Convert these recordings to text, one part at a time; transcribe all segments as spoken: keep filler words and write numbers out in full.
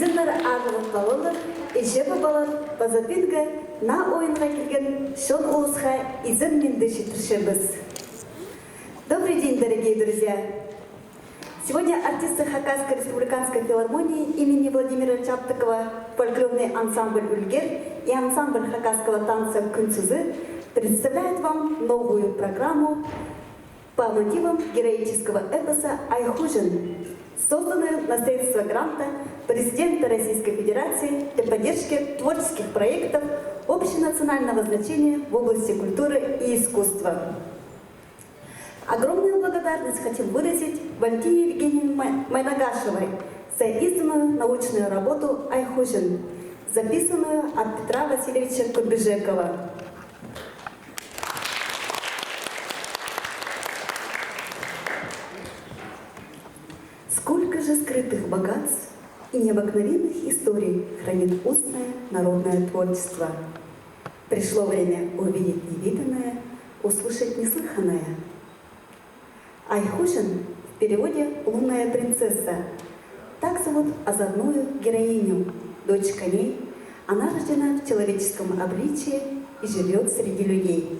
Аарлығ палалар, іҷе-пабалар, паза пӱӱнгі наа ойынға килген чон улусха изен-минді читірчебіс. Добрый день, дорогие друзья! Сегодня артисты Хакасской республиканской филармонии имени Владимира Чаптыкова, фольклорный ансамбль «Ӱлгер» и ансамбль хакасского танца «Кӱн сызы» представляют вам новую программу по мотивам героического эпоса «Ай Хуҷан», созданную на средства гранта Президента Российской Федерации для поддержки творческих проектов общенационального значения в области культуры и искусства. Огромную благодарность хотим выразить Валентине Евгеньевне Май-, Майнагашевой за изданную научную работу «Ай Хуҷан», записанную от Петра Васильевича Курбижекова. Сколько же скрытых богатств и необыкновенных историй хранит устное народное творчество. Пришло время увидеть невиданное, услышать неслыханное. Ай Хуҷан, в переводе «лунная принцесса». Так зовут озорную героиню, дочь коней. Она рождена в человеческом обличии и живёт среди людей.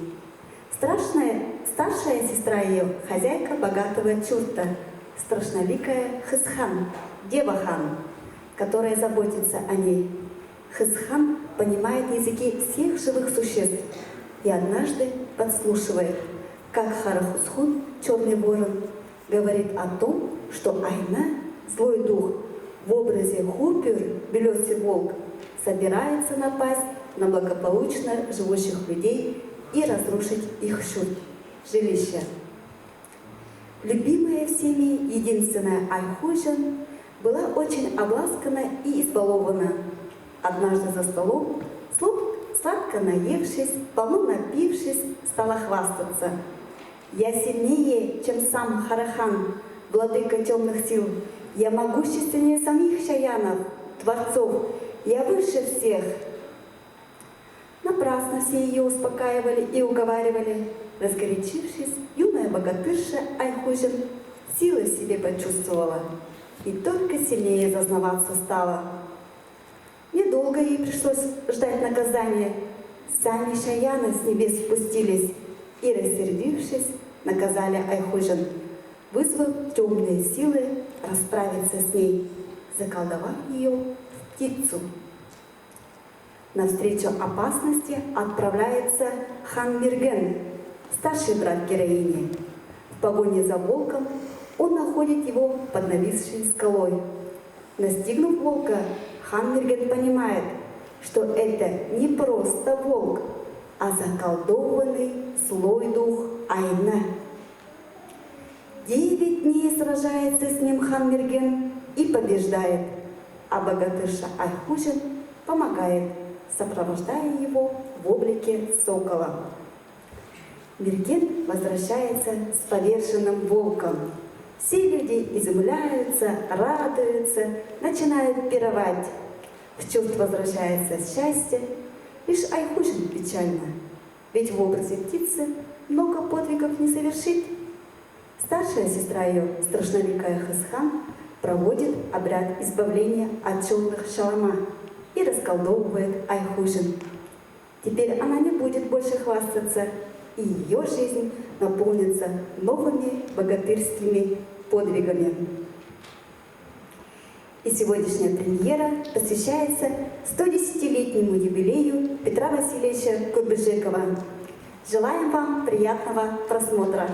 Страшная, старшая сестра её — хозяйка богатого чурта, страшноликая Хысхан, дева-хан, которая заботится о ней. Хысхан понимает языки всех живых существ и однажды подслушивает, как Харахусхун, чёрный ворон, говорит о том, что Айна, злой дух, в образе Хупюр, белёсый волк, собирается напасть на благополучно живущих людей и разрушить их чурт, жилища. Любимая всеми, единственная Ай Хуҷан была очень обласкана и избалована. Однажды за столом, слу-, сладко наевшись, полно напившись, стала хвастаться: «Я сильнее, чем сам Харахан, владыка тёмных сил. Я могущественнее самих чаянов, творцов. Я выше всех». Напрасно все её успокаивали и уговаривали. Разгорячившись, юная богатырша Ай Хуҷан силы в себе почувствовала и только сильнее зазнаваться стала. Недолго ей пришлось ждать наказания. Сами чаяны с небес спустились и, рассердившись, наказали Ай Хуҷан, вызвав тёмные силы расправиться с ней, заколдовав её в птицу. Навстречу опасности отправляется Хан Мирген, старший брат героини. В погоне за волком он находит его под нависшей скалой. Настигнув волка, Хан Мирген понимает, что это не просто волк, а заколдованный злой дух Айна. Девять дней сражается с ним Хан Мирген и побеждает, а богатырша Ай Хуҷан помогает, сопровождая его в облике сокола. Мирген возвращается с поверженным волком. Все люди изумляются, радуются, начинают пировать. В чурт возвращается счастье, лишь Ай Хуҷан печальна, ведь в образе птицы много подвигов не совершит. Старшая сестра её, страшноликая Хысхан, проводит обряд избавления от тёмных Чалама и расколдовывает Ай Хуҷан. Теперь она не будет больше хвастаться, и её жизнь наполнится новыми богатырскими подвигами. И сегодняшняя премьера посвящается сто десятилетнему юбилею Петра Васильевича Курбижекова. Желаем вам приятного просмотра.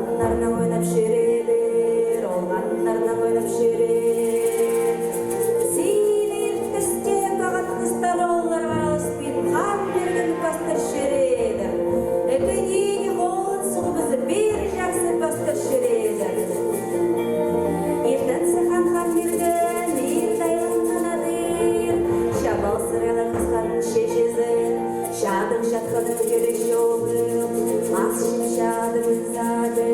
Ханнарнаң ойнап чӧредір, ол ханнарнаң ойнап чӧредір. Синір тӱсте пағат хыстар оларға алыспин, Хан Мирген пастыр чӧредір. Ікі нині холын суғыбызып, пір чахсы пастыр чӧредір. Иртензі хан Хан Мирген ирт айланған адыр. Чабал сыралар хысханның чеҷезі. Чадығ чатханын кӧрер чоғыл, ас чіп чадығ ызады.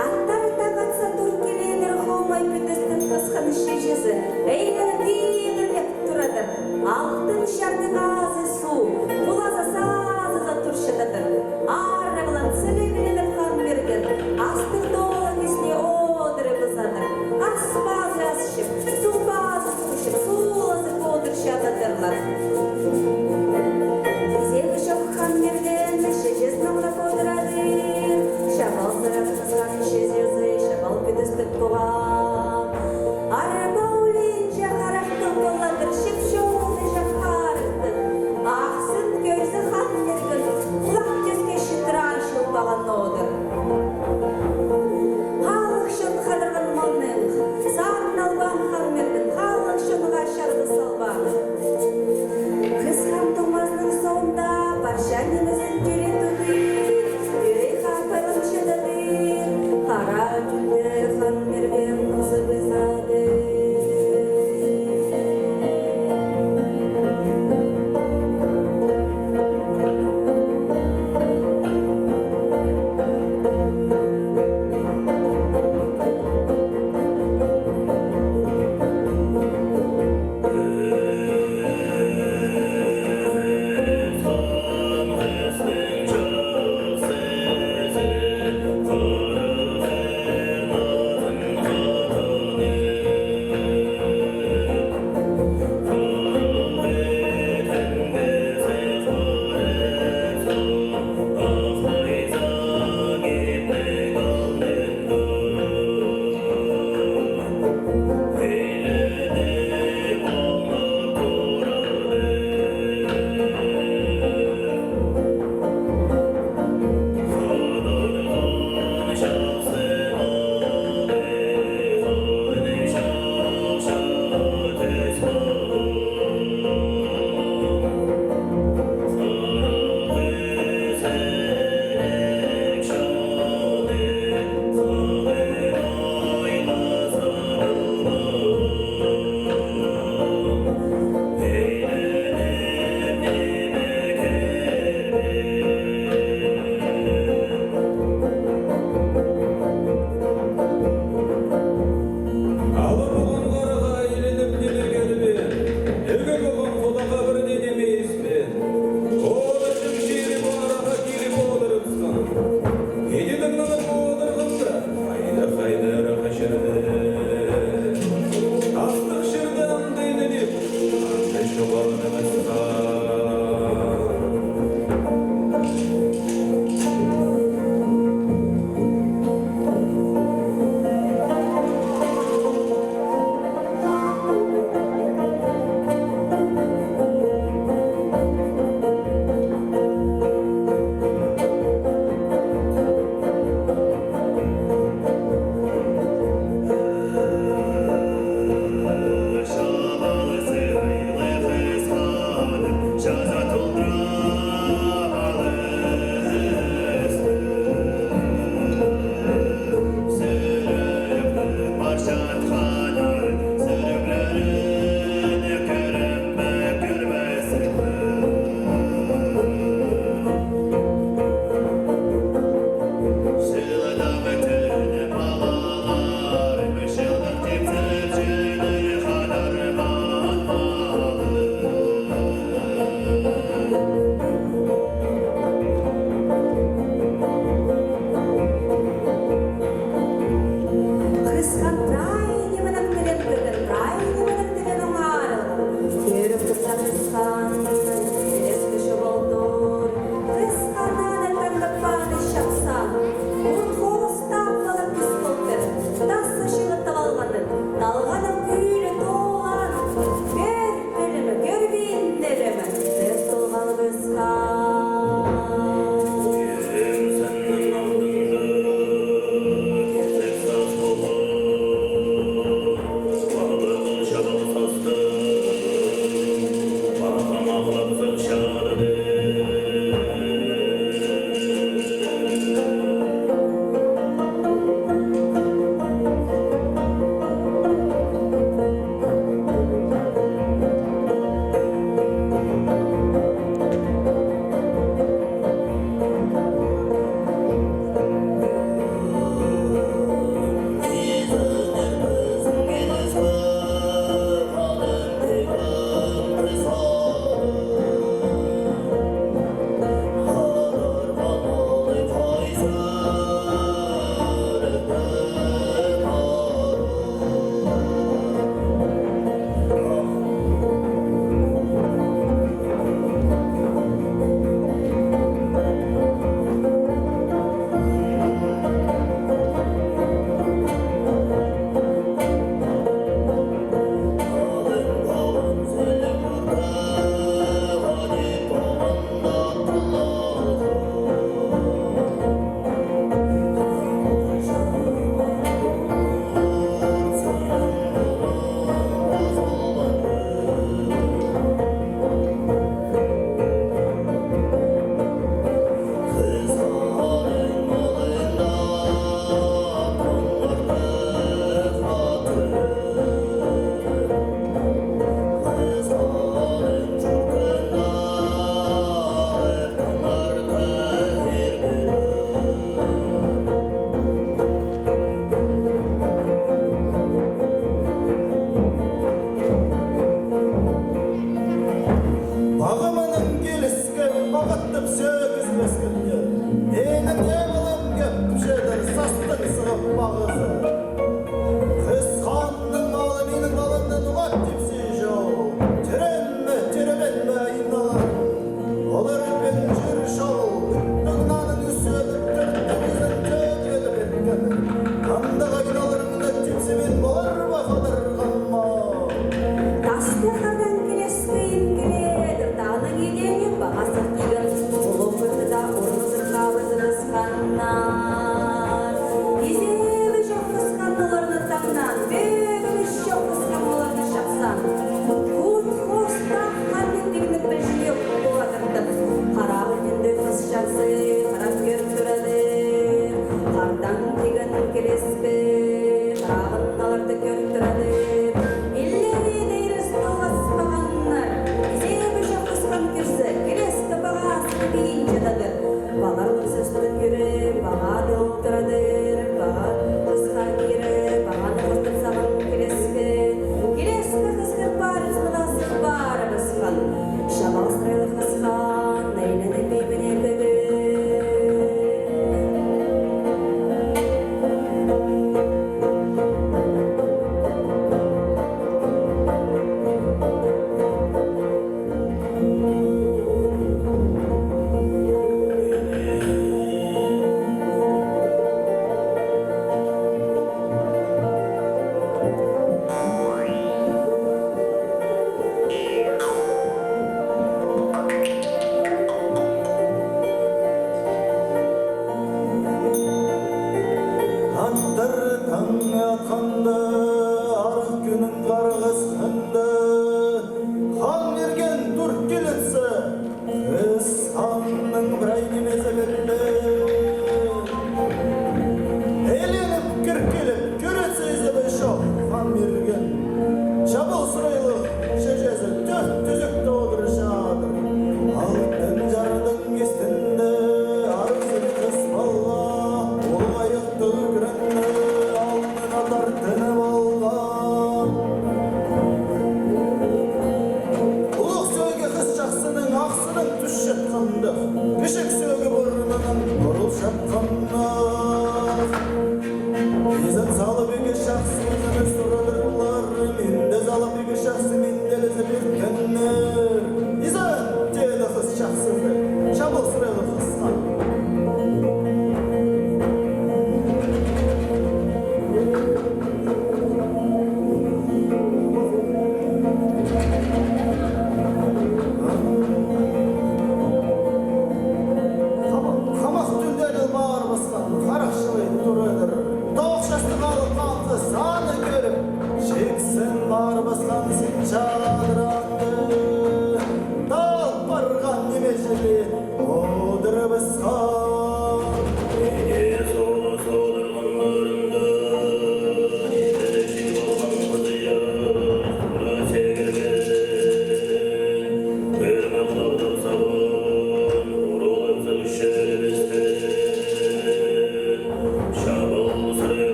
Аттар тағатса тур киледір, хомай пӱдістің хысханның чеҷезі. Айланып тидірлеп турадыр. Алтын чарның азы суу, пулазы сазы за турчададыр. Ары пылан сілігледір Хан Мирген, астың тола кисіне одырып ызадыр. Ас пазы ас чіп, суғ пазы суғ чіп, сулазып одырчададырлар. Изегі чох Хан Мирген чеҷезін оңнап одырадыр. Чабал сыралар хысханның чеҷезі, чабал пӱдістіг пуға. Арба улинҷа харахтығ полладыр, чіп чоғылҷа харахтығ. Ахсын кӧрзе Хан Мирген, хулах тӧске читіре чылбаан одыр. Халых чон хадырған маңның, сарын албаан Хан Мирген, халых чонға чарғы салбаан. Хысхан туңмазының соонда парча нимезін тӧре тудыр, тӧре хапарын чыдадыр, хара тӱнде Хан Мирген узып ызады.